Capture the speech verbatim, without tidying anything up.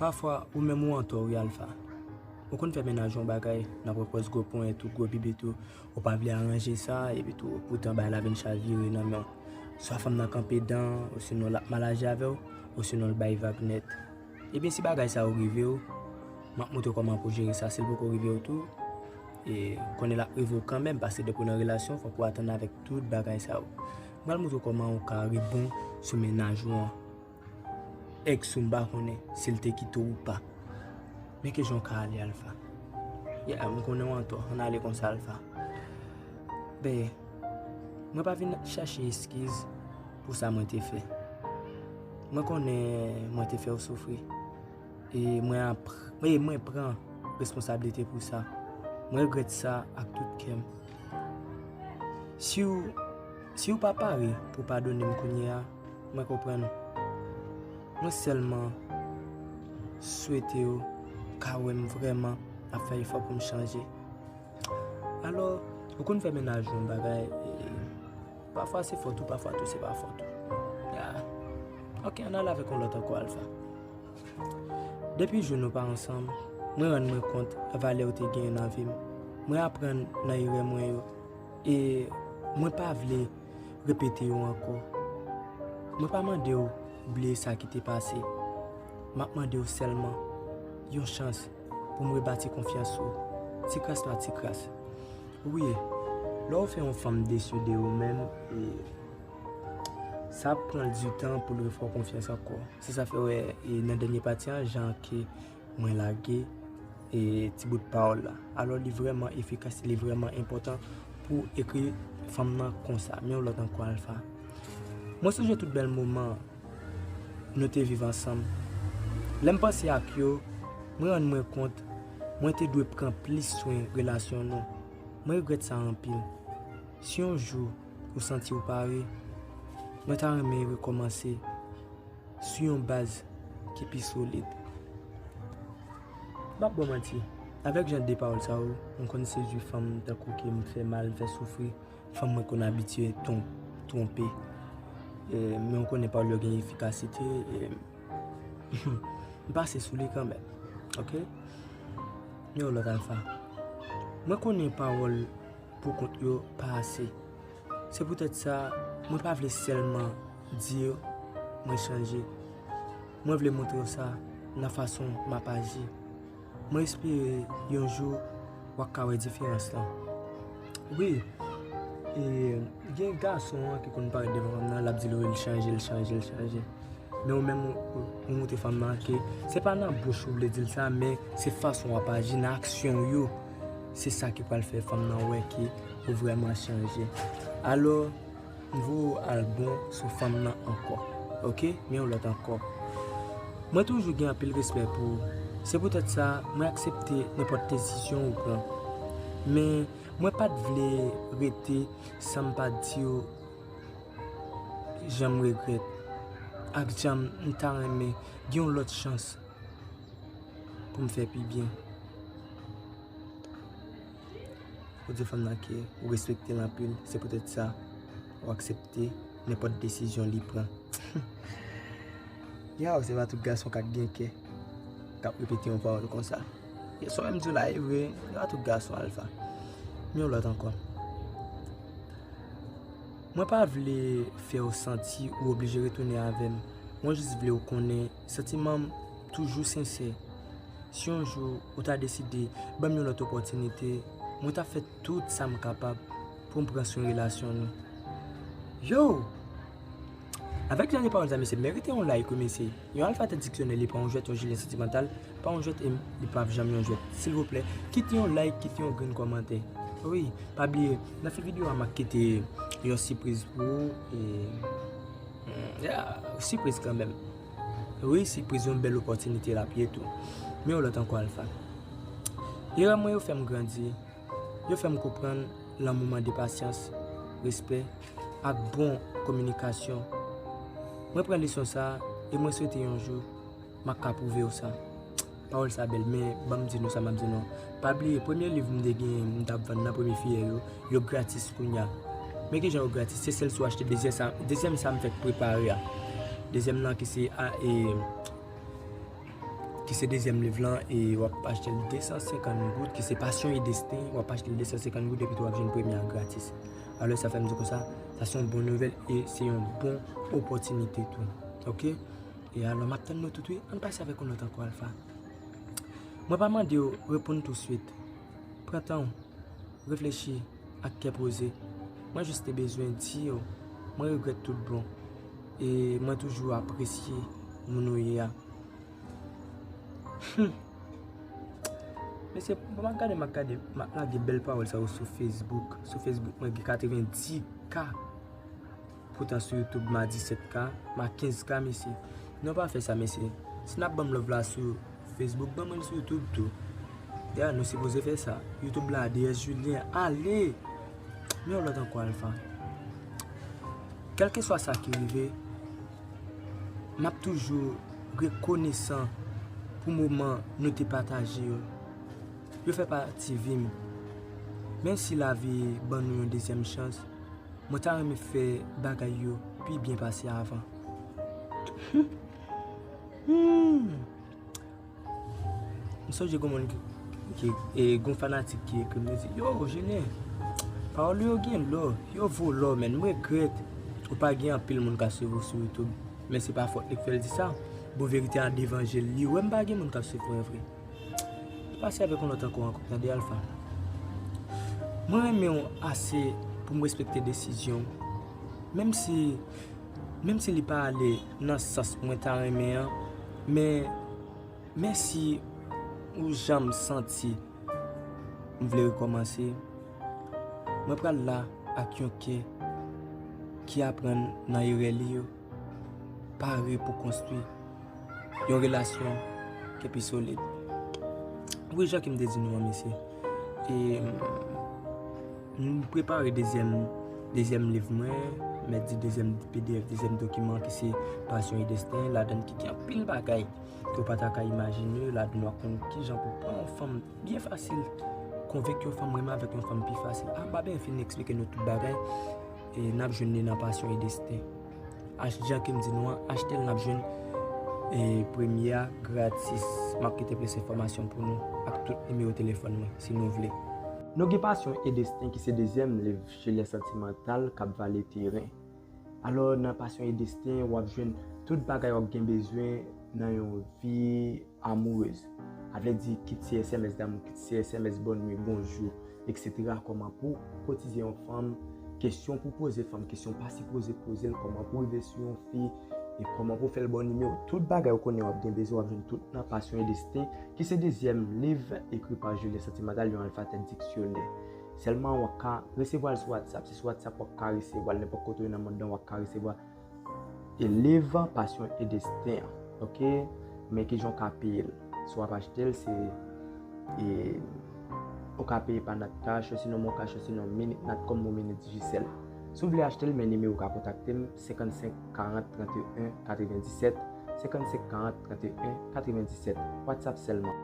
Pafwa, ou menm ou antò wi, Alpha. Ou konn fè mennaj yon bagay, nan pwopòz gwo ponyèt ou, gwo bibit ou, ou pa vle aranje sa, epi tou, poutan bagay la vin chavire nan men w. Swa fanm nan kanpe dan, osinon l ap mal aji avè w, osinon l bay vag nèt. Ebyen, si bagay sa yo rive w, m ap montre w kòman pou jere sa. Si l poko rive w tou, e konnen l ap rive w kanmenm, paske depi w nan relasyon, fòk ou atann avèk tout bagay sa yo. M pral montre w kòman ou ka rebon sou mennaj ou an. Èks ou, m pa konnen si l te kite w ou pa. Men ki jan w ka ale, Alpha. Yeah, m konnen w antò. Ann ale konsa, Alpha. Ben, mwen pa vin chache eskiz pou sa mwen te fè. Mwen konnen mwen te fè w soufri. E mwen ap, e mwen pran responsablite pou sa. Mwen regrèt sa ak tout kè m. Si w, si w pa pare pou padone m kounye a, mwen konprann. Mwen sèlman swete w ka wè m vrèman ap fè efò pou m chanje. Alò, ou konn fè mennaj ou yon bagay, e, pafwa se fòt ou, pafwa tou se pa fòt ou. Ya. Ok, ann ale avèk yon lòt ankò, Alpha. Depi jou nou pa ansanm, mwen rann mwen kont valè w te genyen nan vi m. Mwen aprann nan erè mwen yo, e mwen pa vle repete yo ankò. Mwen pa mande w bliye sa ki te pase. M ap mande w sèlman yon chans pou m rebati konfyans ou, ti kras pa ti kras. Wi, lè w fè yon fanm desi de ou menm, e, sa ap pran l di tan pou l refè w konfyans ankò. Se sa fè w wè, e, nan dènye pati an, jan ke mwen lage, e, ti bout pawòl la. Alò, li vrèman efikas, li vrèman enpòtan pou ekri fanm nan konsa. Men yon lòt ankò, Alpha. Mwen sonje tout bèl moman nou te viv ansanm. Lè m panse ak yo, mwen rann mwen kont, mwen te dwe pran plis swen relasyon nou. Mwen regrèt sa anpil. Si yon jou ou santi w pare, mwen ta renmen rekòmanse sou yon baz ki pi solid. M p ap ba w manti, avèk jan de pawòl sa yo, m konn sedui fanm tankou ke m fè mal, m fè soufri, fanm mwen konn abitye twon-, twonpe. E, men w konnen pawòl yo gen efikasite, e, m pase sou li kanmenm. Ok? Men yon lòt, Alpha. Mwen konnen pawòl pou kont yo pa ase. Se poutèt sa, mwen pa vle sèlman di w mwen chanje. Mwen vle montre w sa nan fason m ap aji. Mwen espere yon jou w ap ka wè diferans lan. Wi, e, gen gason an ki konn parèt devan fanm nan, l ap di l wi, l chanje, l chanje, l chanje. Men ou menm, ou, ou, ou montre fanm nan ke se pa nan bouch ou vle di l sa, men se fason w ap aji nan aksyon w yo. Se sa ki pral fè fanm nan wè ke ou vrèman chanje. Alò, m voye w al bon sou fanm nan ankò. Ok? Men yon lòt ankò. Mwen toujou gen anpil respè pou ou. Se poutèt sa, mwen aksepte nenpòt desizyon ou pran. Men, mwen pa t vle rete san m pa di w jan m regrèt ak jan m ta renmen gen yon lòt chans pou m fè pi byen. Ou di fanm nan ke ou respekte l anpil, se poutèt sa ou aksepte nenpòt desizyon li pran. Yow, se pa tout gason k ap gen kè k ap repete yon pawòl konsa. Yè swa m di w la, e vre, se pa tout gason, Alpha. Men yon lòt ankò. Mwen pa vle fè w santi ou oblije retounen avè m. Mwen jis vle w konnen santiman m toujou sensè. Si yon jou ou ta deside ban m yon lòt opòtinite, mwen t ap fè tout sa m kapab pou m pran swen relasyon nou. Yo! Avèk jan de pawòl sa, mesye, merite yon like, wi, mesye. Yon Alpha tèt diksyonè, li pa yon jwèt, yon jilyen santimantal, pa yon jwèt, e li p ap janm yon jwèt. Silvouplè, kite yon like, kite yon grenn kòmantè. Wi, pa bliye, nan fen videyo a, m ap kite yon sipriz pou ou, e, mm, ya, sipriz kanmenm. Wi, sipriz, yon bèl opòtinite l ap ye tou. Men yon lòt ankò, Alpha. Erè mwen yo fè m grandi. Yo fè m konprann lanmou mande pasyans, respè, ak bon kominikasyon. Mwen pran leson sa a, e mwen swete yon jou m ap ka pwouve w sa. Pawòl sa bèl, men ban m di nou sa m ap di nou. Pa bliye, premye liv m te genyen, m t ap vann nan premye fiyè yo, yo gratis kounye a. Men ki jan yo gratis, se sèl si w achte dezyèm sa, dezyèm sa m fèk prepare a. Dezyèm nan ki se a, e, ki se dezyèm liv lan, e w ap achte l de san senkant goud, ki se Passion et Destin, w ap achte l de san senkant goud, epi tou w ap jwenn premye a gratis. Alò, sa fè m di konsa, sa se yon bon nouvèl e se yon bon opòtinite tou. Oke? E alò, m ap tann nou tout, wi. Ann pase avèk yon lòt ankò, Alpha. Mwen pa mande w reponn touswit. Pran tan w. Reflechi ak kè poze. Mwen jis te bezwen di w, mwen regrèt tout bon. E mwen toujou apresye moun ou ye a. Hmm. Mesye, bon, m ap gade, m ap gade, m ap lage bèl pawòl sa yo sou Facebook. Sou Facebook, mwen gen katrevenndis K. Poutan sou YouTube, m a disèt K, m a kenz K, mesye. Non, pa fè sa, mesye. Si n ap ban m love la sou Facebook, ban mwen l sou YouTube tou. Ya, nou sipoze fè sa. YouTube la, D S Julien, ale! Men yon lòt ankò, Alpha. Kèlkeswa sa ki rive, m ap toujou rekonesan pou moman nou te pataje yo. Yo fè pati vi m. Menm si lavi ban nou yon dezyèm chans, mwen ta renmen fè bagay yo pi byen pase avan. Hmm. M sonje gon moun ki, ki e, gon fanatik ki ekri m, li di, "Yo, Julien, pawòl ou yo gen lò, yo vo lò, men m regrèt ou pa gen anpil moun k ap swiv ou sou YouTube." Men se pa fòt li k fè l di sa. Bon, verite a devan je l, li wè m pa gen moun k ap swiv mwen vre. Pase avèk yon lòt ankò, ankò, tande, Alpha. Mwen renmen w ase pou m respekte desizyon w. Menm si, menm si li pa ale nan sans mwen ta renmen an, men mèsi ou jan m santi m vle rekòmanse. Mwen pral la ak yon kè ki aprann nan erè li yo, pare pou konstwi yon relasyon ki pi solid. Wi, jan ke m te di nou an, mesye. E, m, m prepare dezyèm, dezyèm liv mwen, mèt di dezyèm P D F, dezyèm dokiman ki se Passion et Destin, ladan ki gen anpil bagay ke w pa ta ka imajine, ladan w ap konn kijan pou pran yon fanm byen fasil, konvenk yon fanm, renmen avèk yon fanm pi fasil. A, m pa byen fin eksplike nou tout bagay, e n ap jwenn li nan Passion et Destin. Ach-, jan ke m di nou an, achte l, n ap jwenn, e, premye a gratis. M ap kite plis enfòmasyon pou nou ak tout nimewo telefòn mwen, si nou vle. Nou gen Passion et Destin ki se dezyèm liv Julien Sentimental k ap vale teren. Alò, nan Passion et Destin, w ap jwenn tout bagay w ap gen bezwen nan yon vi amourez. A vle di, kit se S M S damou, kit se S M S bòn nwi, bonjou, et cetera. Kòman pou kotize yon fanm, kesyon pou poze fanm, kesyon pa sipoze poze l, kòman pou rive sou yon fi, e kòman pou fè l ba w nimewo. Tout bagay ou konnen w ap gen bezwen, w ap jwenn tout nan Passion et Destin, ki se dezyèm liv ekri pa Julien Sentimental, yon alfabèt diksyonè. Sèlman w ap ka resevwa l sou WhatsApp. Se sou WhatsApp w ap ka resevwa l. Nenpòt kote w ye nan mond lan, w ap ka resevwa e liv Passion et Destin an, oke? Men kijan w ka peye l? Si w ap achte l, se, e, ou ka peye pa Natcash, osinon MonCash, osinon Minute Natcom ou Minute Digicel. Si w vle achte l, men nimewo w ka kontakte m, senkannsenk karant tranteyen katrevenndisèt, senkannsenk karant tranteyen katrevenndisèt. WhatsApp sèlman.